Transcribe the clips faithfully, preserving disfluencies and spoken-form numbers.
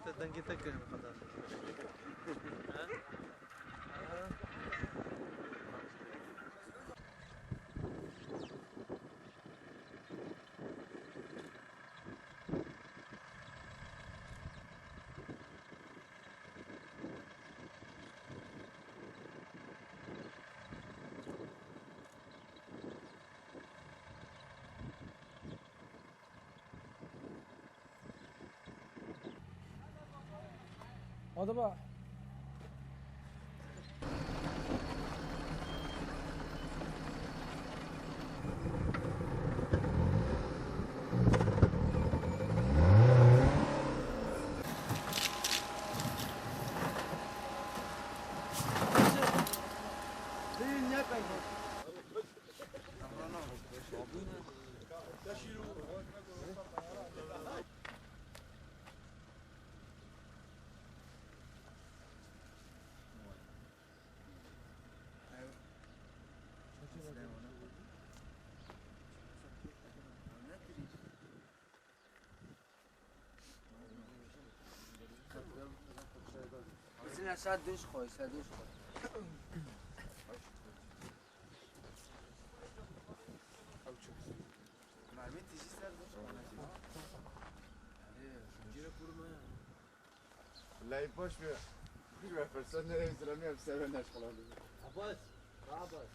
Te dengê te kirin xwe dan. Ha? Ha? Hadi bak. Bizine sa duş koy, sa duş koy. Mermi tijî ser duş koy. Cire kurma ya. Lay boş ver. Bir ver fırsat nereye üzülemiyorum, seven aşk olan. Abbas, Abbas.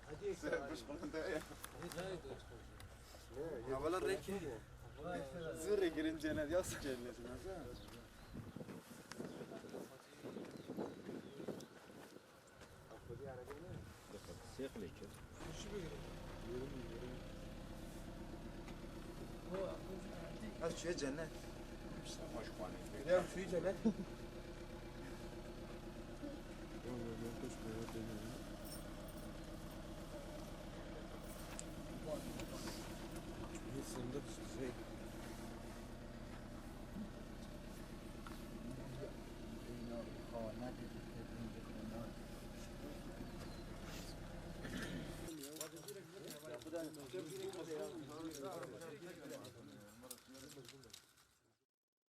Hadi. Sen boş olan da ya. Hadi, hadi, hadi. Ya valla reki. Zırı girin cennet, ya cennet. Sêxlê kir. Ez çûye cennet. Ya çûye cennet.